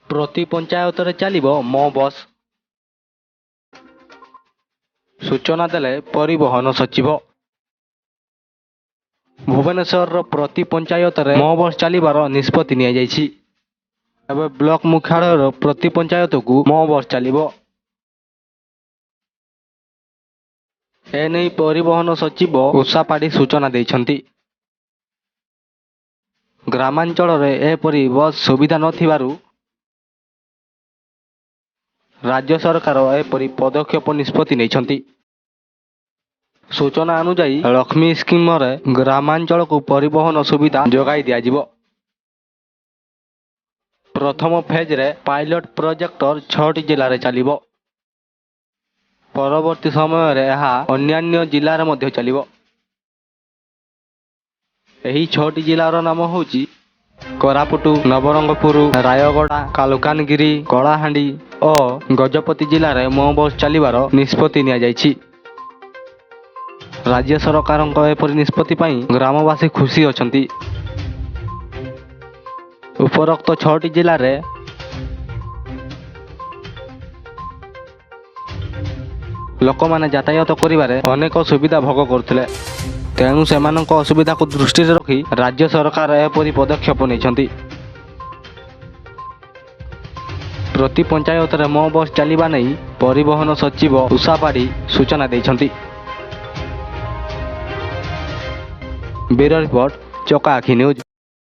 ପ୍ରତି ପଞ୍ଚାୟତରେ ଚାଲିବ ମୋ ବସ୍। ସୂଚନା ଦେଲେ ପରିବହନ ସଚିବ। ଭୁବନେଶ୍ୱରର ପ୍ରତି ପଞ୍ଚାୟତରେ ମୋ ବସ୍ ଚାଲିବାର ନିଷ୍ପତ୍ତି ନିଆଯାଇଛି। ଏବେ ବ୍ଲକ ମୁଖ୍ୟାଳୟର ପ୍ରତି ପଞ୍ଚାୟତକୁ ମୋ ବସ୍ ଚାଲିବ। ଏନେଇ ପରିବହନ ସଚିବ ଉଷା ପାଢ଼ୀ ସୂଚନା ଦେଇଛନ୍ତି। ଗ୍ରାମାଞ୍ଚଳରେ ଏପରି ବସ୍ ସୁବିଧା ନଥିବାରୁ ରାଜ୍ୟ ସରକାର ଏପରି ପଦକ୍ଷେପ ନିଷ୍ପତ୍ତି ନେଇଛନ୍ତି। ସୂଚନା ଅନୁଯାୟୀ, ଲକ୍ଷ୍ମୀ ସ୍କିମରେ ଗ୍ରାମାଞ୍ଚଳକୁ ପରିବହନ ସୁବିଧା ଯୋଗାଇ ଦିଆଯିବ। ପ୍ରଥମ ଫେଜ୍ରେ ପାଇଲଟ ପ୍ରୋଜେକ୍ଟର 6ଟି ଜିଲ୍ଲାରେ ଚାଲିବ। ପରବର୍ତ୍ତୀ ସମୟରେ ଏହା ଅନ୍ୟାନ୍ୟ ଜିଲ୍ଲାରେ ମଧ୍ୟ ଚାଲିବ। ଏହି 6ଟି ଜିଲ୍ଲାର ନାମ ହେଉଛି କୋରାପୁଟ, ନବରଙ୍ଗପୁର, ରାୟଗଡ଼ା, ମାଲକାନଗିରି, କଳାହାଣ୍ଡି ଓ ଗଜପତି ଜିଲ୍ଲାରେ ମୋ ବସ୍ ଚାଲିବାର ନିଷ୍ପତ୍ତି ନିଆଯାଇଛି। ରାଜ୍ୟ ସରକାରଙ୍କ ଏପରି ନିଷ୍ପତ୍ତି ପାଇଁ ଗ୍ରାମବାସୀ ଖୁସି ଅଛନ୍ତି। ଉପରୋକ୍ତ 6ଟି ଜିଲ୍ଲାରେ ଲୋକମାନେ ଯାତାୟାତ କରିବାରେ ଅନେକ ସୁବିଧା ଭୋଗ କରୁଥିଲେ। ତେଣୁ ସେମାନଙ୍କ ଅସୁବିଧାକୁ ଦୃଷ୍ଟିରେ ରଖି ରାଜ୍ୟ ସରକାର ଏପରି ପଦକ୍ଷେପ ନେଇଛନ୍ତି। ପ୍ରତି ପଞ୍ଚାୟତରେ ମୋ ବସ୍ ଚାଲିବା ନେଇ ପରିବହନ ସଚିବ ଉଷା ପାଢ଼ୀ ସୂଚନା ଦେଇଛନ୍ତି। Bureau report, Chakaakhi news.